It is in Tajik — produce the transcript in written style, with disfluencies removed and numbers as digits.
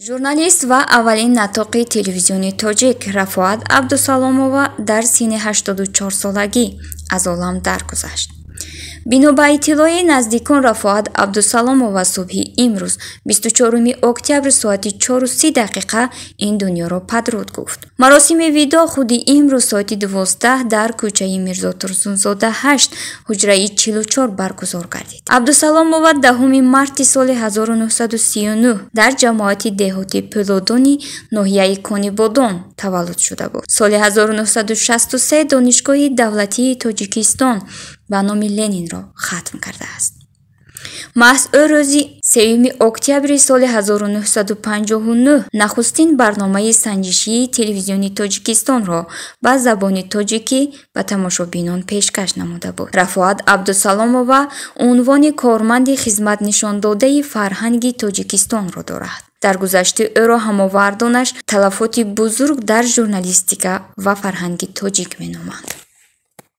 Журналист ва аввалин наттоқи телевизиони тоҷик Рафоат Абдусаломова дар синни 84-солагӣ аз олам даргузашт. Бино ба иттилои наздикон, Рафоат Абдусаломова субҳи имрӯз, 24 октябр, соати 4:30 дақиқа ин дунёро падруд гуфт. Маросими видоъ худи имрӯз соати 12 дар кӯчаи Мирзо Турсунзода 8, ҳуҷраи 44 баргузор гардид. Абдусаломова 10 марти соли 1939 дар ҷамоати деҳоти Пӯлодони ноҳияи Конибодом таваллуд шуда буд. Соли 1963 Донишгоҳи давлатии Тоҷикистон ба номи Ленинро хатм кардааст. Маҳз ӯ рӯзи 3 октябри соли 1959 нахустин барномаи санҷишии телевизиони Тоҷикистонро ба забони тоҷикӣ ба тамошобинон пешкаш намуда буд. Рафоат Абдусаломова унвони корманди хизматнишондодаи фарҳанги Тоҷикистонро дорад. Даргузашти ӯро ҳамовардонаш талафоти бузург дар журналистика ва фарҳанги тоҷик меноманд.